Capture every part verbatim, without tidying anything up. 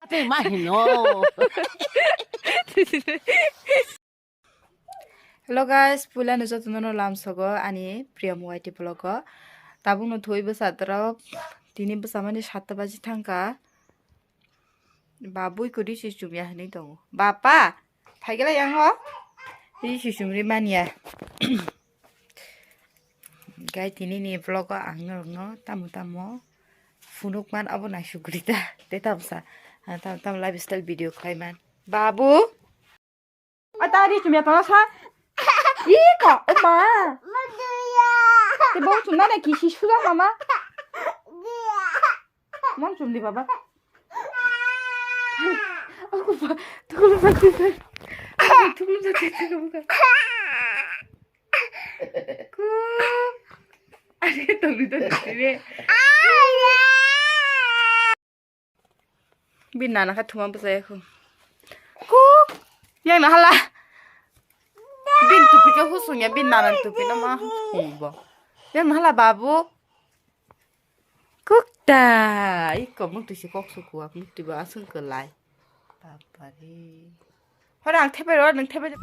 Tei ma hino. Hello guys, puila no joto no lamsogo ani Priyam Y T vlog o. Tabuk no thoi bwsa drop. Tini bwsa mani satta baji thangka. Babui ko risi chumya hinui tongo. Bapa, phaigala yang ho? Risi chumri manya. Gai tini ni vlog o ang norokno tamo tamo phunuk man abo naisugri ta. Te tamo sa, tamo tamo lifestyle video khlai man. Babu. A ta ri chumya tona sa. Iko, o ma. Te bo chumna ne kisi suda mama. Mon chumdi baba. Aku ba, tukul ba tukul. Tukul ba tukul ba. Ku. Are to bi to be. Bin nana kha thuma bwsai khu. Ku. Yang na hala. Bin tupi khe husung ya, bin nana tupi no ma husung bo. Yang na hala babu. Kukta. Iko mukti si kok su kuak mukti bo asung kelai. Baba re. Hora ang thepai ro, nang thepai.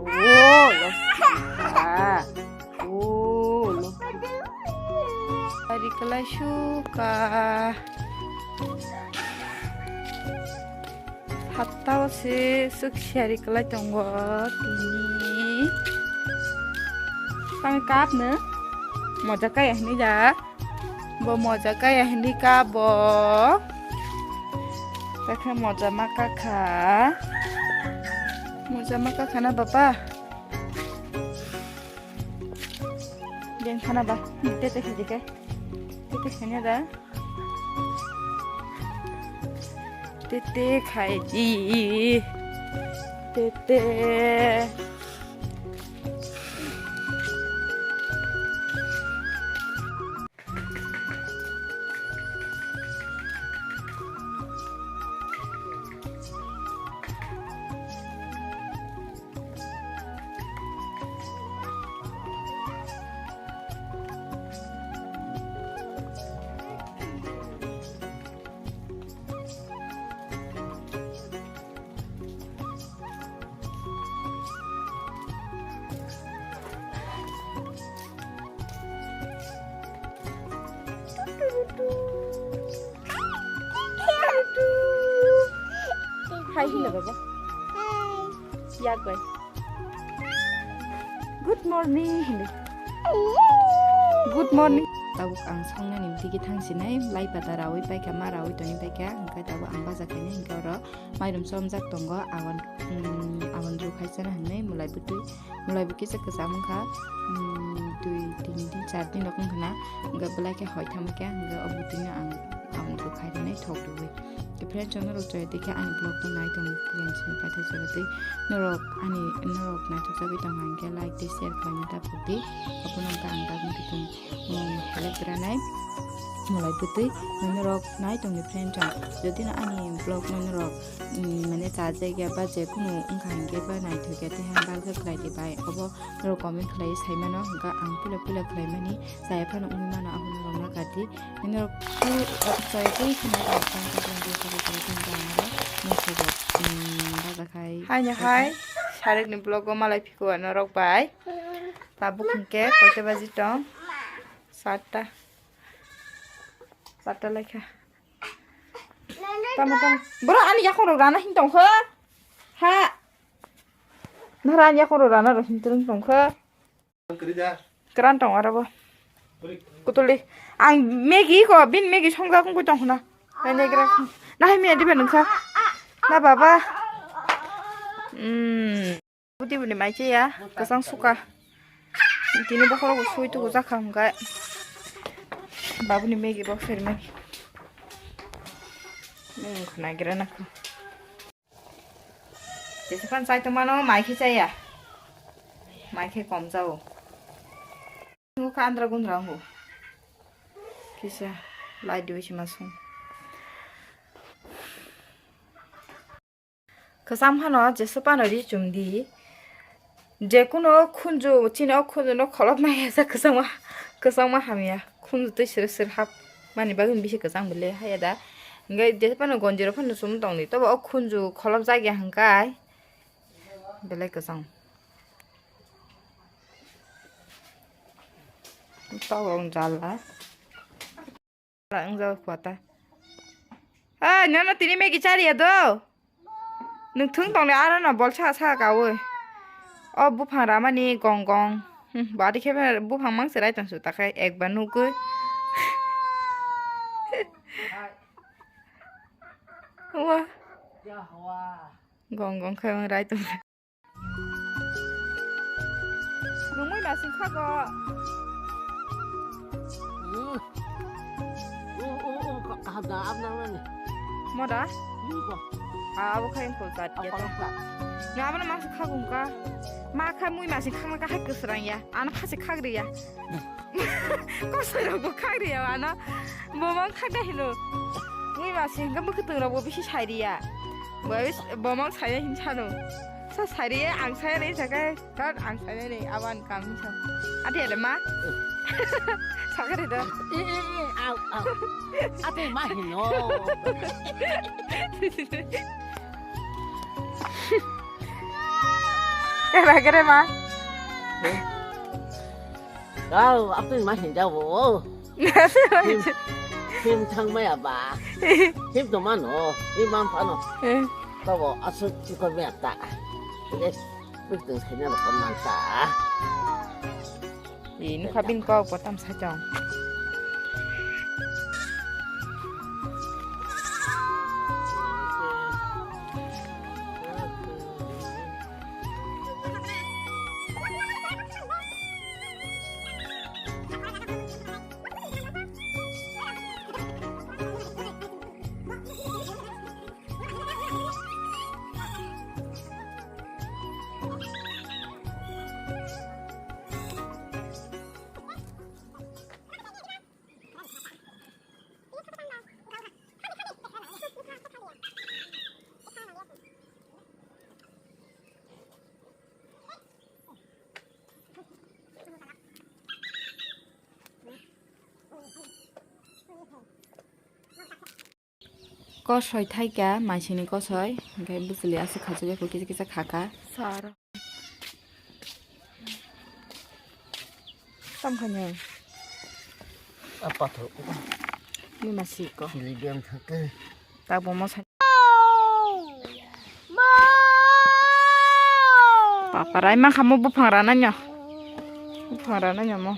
Oh, los. Ah. Oh, los. Ari kelai suka. Hatta o se suk siari kelai tongo tini. Tang kap no. Moja kaya hini ja. Bo moja kaya hini ka bo. Takhe moja ma kakha. Moja ma kakha na bapa. Deng khana ba, tete khai dikai. Tete khanya da. Tete khai di. Tete. Hai hino baba. Yak bai. Good morning hino. Good morning. Tabuk ang songnani digi thangsinai, lai pata rawi paikha, ma rawi toni paikha, hingkhe tabuk ang baja khainai, hingkhe oro mairum chomjak tongo, abon, mm, abon rukhaisana hinwi mwlai bwtwi. Mwlai bo kisa kwcham wngkha, mm, dui, tin din, char din rok wngkha na, hwnkhe belai khe hoi thangkhe, hwnkhe o bwtwino ang aboni rok khai rwnai thok rwui. Friends rok norok chaya dikhe ani vlog no nai tong, friends ni paithak jora tei norok ani, norok naithok jagwi tong hwnkhe like tei share khlaina ta phurdi, abono wngkha ang tabuk kiting, mm, help rwnai mwlai bwtwi norok nai tongni friends rok. Jodi no ani vlog no norok, mm, mane chajak ya ba je kunu wngkha hwnkhe ba naithok ya tei hang bal khe khlai di bai obo. Norok comment khlai sai mano, hwnkhe ang puila puila khlai mani, chaya phano wngwi mano, abono norok nakardi. Norok chaya tei khna rok tang tang tang tang tang tang tang tang tang tang. Haino hai, sarikni vlog o malai phiko norok bai. Tabuk hwnkhe koita baji tong? Satta. Satta laikha. Tamo tamo. Boro ani yakhorok rana hin tongkha. Ha. Nara ani yakhorok rana rok hin tong tongkha. Kwran tong aro bo. Kutuli. Ang Maggie ko, bin Maggie songjak wngwi tong khna. Nai negra. Nahai miya diba nungkha. Na baba. Hmm. Budi buni mai chaya. Kwchang suka. Tini bokhorok bo sui tugu jakha hwnkhe. Babuni Maggie bo sermani. Hmm, khna gira nakha. Jesaphano chai tongmano mai khe chaya. Mai khe kom jao. Nukha andra gundra wngo. Kisa. Lai dui sima sung. Kwcham phano jesa phano ri chum di. Je kuno khunju chini o khunju no kholop nai ya kwchangma, kwchangma hamya. Khunju twi sir sir hap mani bagwi bisi kwchang bwle haya da. Hingke jesa phano gonjero phano chum tong di. Tobo o khunju kholop jak ya hingkai belai kwchang. Tok rong jala. Wng jao pata. Ai, nono tini Maggie chariya do. Nwng thung tong le aro no bol sa sa kaui. O buphang ramani gong gong. Hmm, bari khe buphang mang serai tong su takai ekbar nugui. Wa. Gong gong khe mang rai tong. Nwng mui masing khago. Hmm. O, o, o, ka-, kaham da, abna mani. Moda? Hmm, ko. Ah, abo khai ko jat ya. Apa ka? Nwng abana masing khago ka. Ma kha mui masing khangna ka hai kwsrang ya. Ano khasi khagri ya. Kosoi rok bo khagri ya ano. Bo mang khagda hino. Mui masing ka bwkha tung rok bo bisi sai ri ya. Bo is-, bo mang sai ya hin sano. Sa sai ri ya ang sai ya ni jaga. Kan ang sanani awan kami sa. Adi ada ma? Sakit itu. Eh, eh, eh, au, au. Ate ma hino. Kira kira ma. Kau apa ma hinda wo? Him, him thang maya ba. Him to mano, him man pano. Eh. Kau asuk chukor maya ta. Yes. Bwtwng saina rok manta. Ini kabin kok potam sajong. Kosoi thaika maisini kosoi, hingke bwchwlwi aswk khajak ya kisa kisa khaka. Sar. Tam khainai. Apa tho? Ni masi ko. Sili biang thangke. Tabo mo sa. Papa rai ma khamo buphang rana nyo. Buphang rana nyo mo.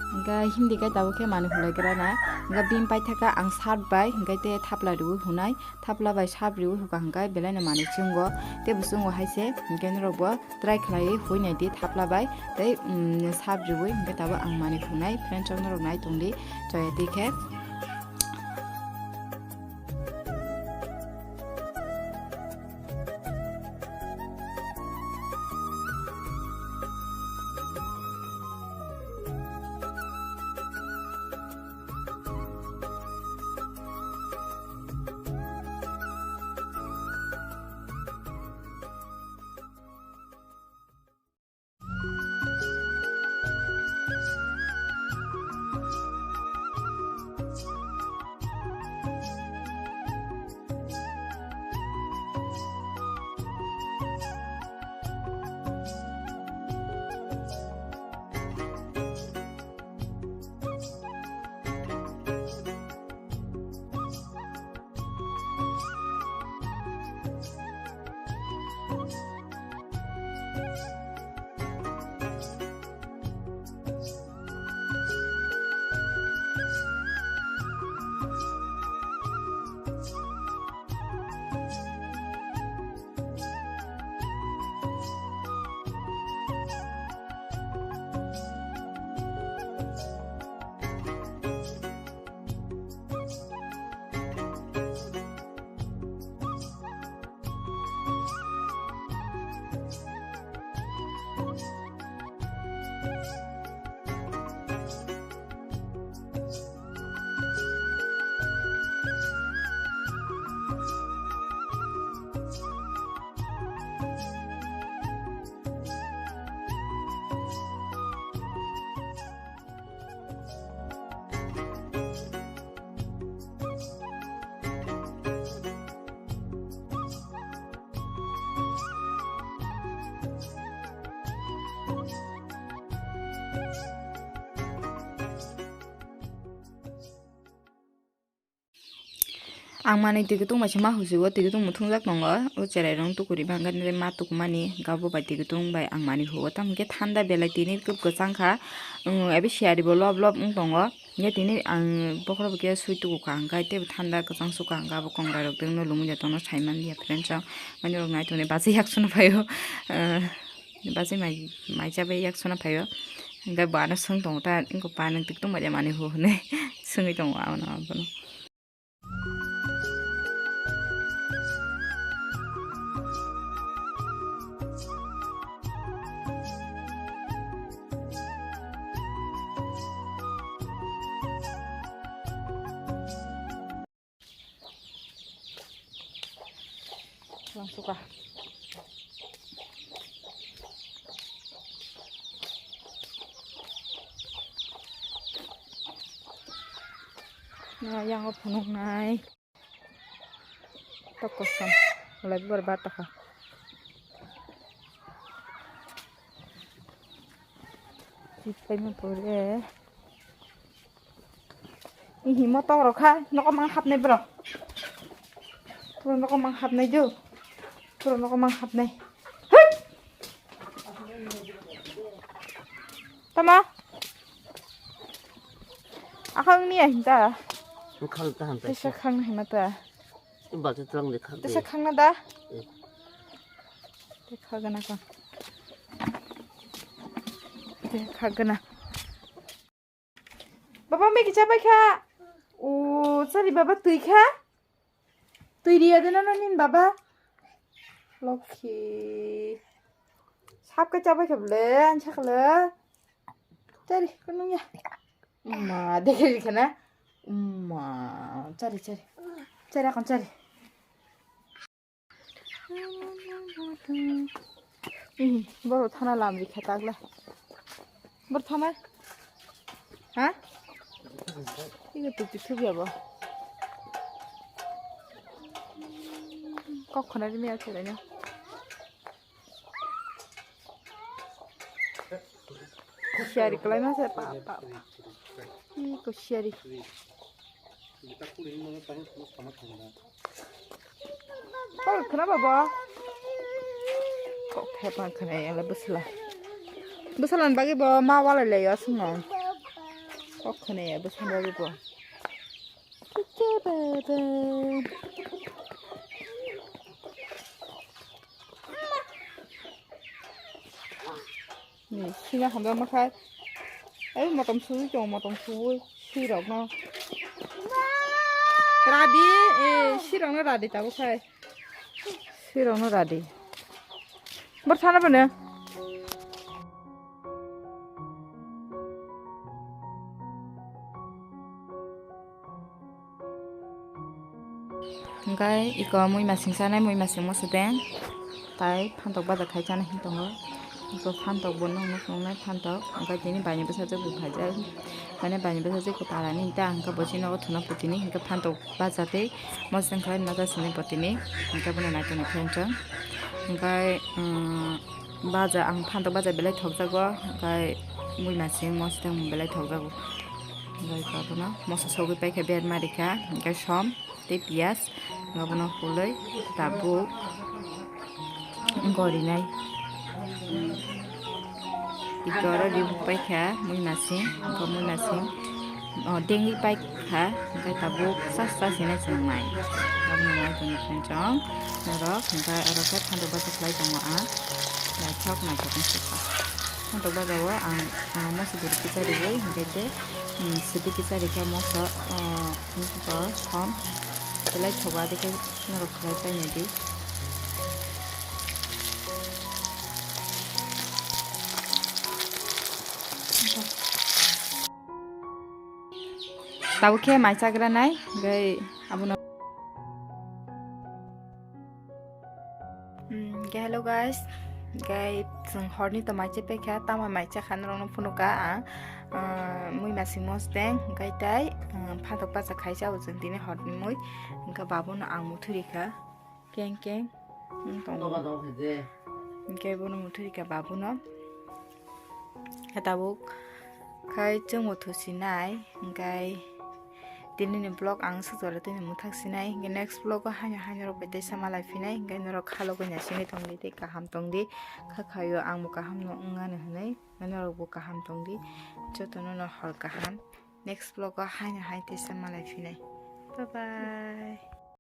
Hingke hindi khe tabuk khe manwi hulai gra na. Hingke bini paithaka ang sat bai, hingke te thapla riui hunai, thapla bai sat riui huka hingke belai no manwi chungo. Tei bo chungo hai se, hingke norok bo try khlaiwi hui nai di thapla bai tei, mm, sat riui, hingke tabuk ang manwi hunai, friends rok norok nai tong di, chaya twi khe. Ang manwi twi kutung bai se ma husi o, twi kutung muthungjak tongo. O cherai rong tukuri bangkha, nini ma tukumani hwnkha, bo bai twi kutung bai ang manwi huo. Tamo khe thanda belai tini kwchang kha. Ebe siyari bo lob lob wng tongo. Hwnkhe tini ang bokhorok bo khe swi tuku kha, hwnkhe teibo thanda kwchang sukha, hwnkhe abo kongrai rok dengno lumui ya tongno sai man ya friends rok. Mani rok nai tongni bachai yak suna phaio. Bachai mai, mai chabai yak suna phaio. Hwnkhe bo ano swng tongo ta, wngkha pa nwng twi kutung bai de manwi huo hwnwi swngwi tongo ano abono. Langsuka. Na yang o phunuknai. Tok kosom. Lai bar bar taka. Chipai ma pore. Ihi motok rok kha, nokol mang hapnai bro. Puro nokol mang hapnai do. Puro nokol mang hapnai. Hei! Tama? Akhang ni ahin ta. Khang ta han ta. Tesa khang ni mata. Balti tlang de khang. Tesa khang na da. Eh. Te khagana ka. Te khagana. Baba, Maggie chabai kha. O, chari baba twi kha. Twi riya de nono nin baba. Lokhi. Sap khe chabai kha bole, ang sakle. Chari, kunung ya. Ma, dekhe khana. Ma, chari, chari. Chari, akon chari. Ihi, borok thana lam rikha takla. Bor thana? Ha? Igo tupi thubi abo. Kok khona ri mia chwraino. Kusiari kwlaima se pa, pa, pa. Ih, kusiari. Kok khna ba bo? Kok khe pa khna ya la bwsla. Bwsla ni bagwi bo ma walai lai aswk no. Kok khna ya bwsla bagwi bo. Ni sina hamjak ma khai. Ai motom suwi tongo, motom suwi swi rok no. Radi, eh, swi rok no radi tabuk khai. Swi rok no radi. Bor sana bana. Hingkai iko mui masing sanai, mui masing moso deng. Tai phantok baja khai chana hin tongo. Iko phantok bo nong nong nai phantok. Hingkai tini baini bwsajwk bo phaijak. Mane baini bwsajwk ko tarani ta hingka bo chini nogo thuna putini hingka phantok baja tei moso deng khlai nata sini bo tini. Hingka bono nai tongni phantok. Hingkai, um, Baja, ang phantok baja belai thokjago, hingkai mui masing moso deng belai thokjago. Hingkai abono moso sogwi paikha berma rikha, hingkai som tei piyaj, abono hulwi tabuk gorinai. Tei oro ribuk paikha mui masing, hingkha mui masing. O, dengwi pai kha, hingkhe tabuk sas sas hinwi chwngnai. Aboni uaitoni chwng norok, hingkhe oro khe phantok baja khlai tongo ang. Naithok naithok wngkha. Phantok baja o ang, ah, moso duri kisa riwi, hingkhe tei, um, sidi kisa rikhe moso, ah, wngkha som. Belai thogo adikhe norok khlai painai di. Tabuk khe mai chagra nai, hingkhe abono. Hmm, hingkhe hello guys, hingkhe chwng horni to mai chepekha, tamo mai chakha norokno phunukha ang, ah, mui masing moso deng, hingkhe tei, ah, phantok bacha khai chao chwng tini horni mui, hingkhe babono ang muthurikha. Keng keng wng tongo. Hingke bono muthurikha babono. Khe tabuk khai chwngbo thusinai, hingkai Tini ni vlog ang sujora tini muthak sinai, hingke next vlog o haino haino rok bai teisa malai phinai, hingke norok khalogwi naisingwi tongdi tei kaham tongdi, kha khaio ang bo kaham no wngmani hinwi, norok bo kaham tongdi, jotono no hor kaham, next vlog o haino hai teisa malai phinai, bye bye.